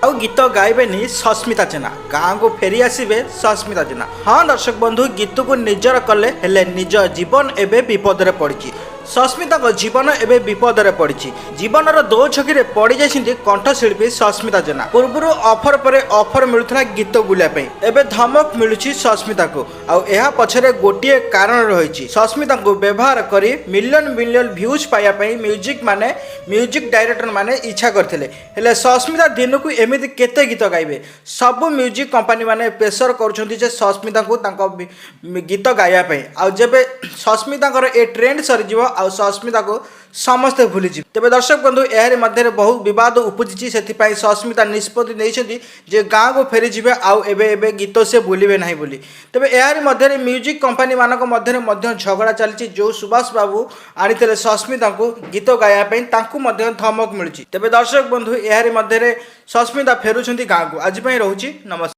ଆଉ ଗୀତ ଗାଇବେନି ସସ୍ମିତା ଜେନା, ଗାଁକୁ ଫେରି ଆସିବେ ସସ୍ମିତା ଜେନା। ହଁ ଦର୍ଶକ ବନ୍ଧୁ, ଗୀତକୁ ନିଜର କଲେ, ହେଲେ ନିଜ ଜୀବନ ଏବେ ବିପଦରେ ପଡ଼ିଛି। ସସ୍ମିତାଙ୍କ ଜୀବନ ଏବେ ବିପଦରେ ପଡ଼ିଛି। ଜୀବନର ଦୋ ଛକିରେ ପଡ଼ିଯାଇଛନ୍ତି କଣ୍ଠଶିଳ୍ପୀ ସସ୍ମିତା ଜେନା। ପୂର୍ବରୁ ଅଫର ପରେ ଅଫର ମିଳୁଥିଲା ଗୀତ ବୁଲିବା ପାଇଁ, ଏବେ ଧମକ ମିଳୁଛି ସସ୍ମିତାକୁ। ଆଉ ଏହା ପଛରେ ଗୋଟିଏ କାରଣ ରହିଛି। ସସ୍ମିତାଙ୍କୁ ବ୍ୟବହାର କରି ମିଲିୟନ ମିଲିୟନ ଭ୍ୟୁଜ୍ ପାଇବା ପାଇଁ ମ୍ୟୁଜିକ୍ ମାନେ, ମ୍ୟୁଜିକ୍ ଡାଇରେକ୍ଟର ମାନେ ଇଚ୍ଛା କରିଥିଲେ। ହେଲେ ସସ୍ମିତା ଦିନକୁ ଏମିତି କେତେ ଗୀତ ଗାଇବେ? ସବୁ ମ୍ୟୁଜିକ୍ କମ୍ପାନୀ ମାନେ ପ୍ରେସର କରୁଛନ୍ତି ଯେ ସସ୍ମିତାଙ୍କୁ ତାଙ୍କ ଗୀତ ଗାଇବା ପାଇଁ। ଆଉ ଯେବେ ସସ୍ମିତାଙ୍କର ଏ ଟ୍ରେଣ୍ଡ ସରିଯିବ, ଆଉ ସସ୍ମିତାକୁ ସମସ୍ତେ ଭୁଲିଯିବେ। ତେବେ ଦର୍ଶକ ବନ୍ଧୁ, ଏହାରି ମଧ୍ୟରେ ବହୁ ବିବାଦ ଉପୁଜିଛି। ସେଥିପାଇଁ ସସ୍ମିତା ନିଷ୍ପତ୍ତି ନେଇଛନ୍ତି ଯେ ଗାଁକୁ ଫେରିଯିବେ ଆଉ ଏବେ ଏବେ ଗୀତ ସେ ବୁଲିବେ ନାହିଁ ବୋଲି। ତେବେ ଏହାରି ମଧ୍ୟରେ ମ୍ୟୁଜିକ୍ କମ୍ପାନୀ ମାନଙ୍କ ମଧ୍ୟରେ ମଧ୍ୟ ଝଗଡ଼ା ଚାଲିଛି। ଯେଉଁ ସୁଭାଷ ବାବୁ ଆଣିଥିଲେ ସସ୍ମିତାଙ୍କୁ ଗୀତ ଗାଇବା ପାଇଁ, ତାଙ୍କୁ ମଧ୍ୟ ଧମକ ମିଳୁଛି। ତେବେ ଦର୍ଶକ ବନ୍ଧୁ, ଏହାରି ମଧ୍ୟରେ ସସ୍ମିତା ଫେରୁଛନ୍ତି ଗାଁକୁ। ଆଜି ପାଇଁ ରହୁଛି, ନମସ୍କାର।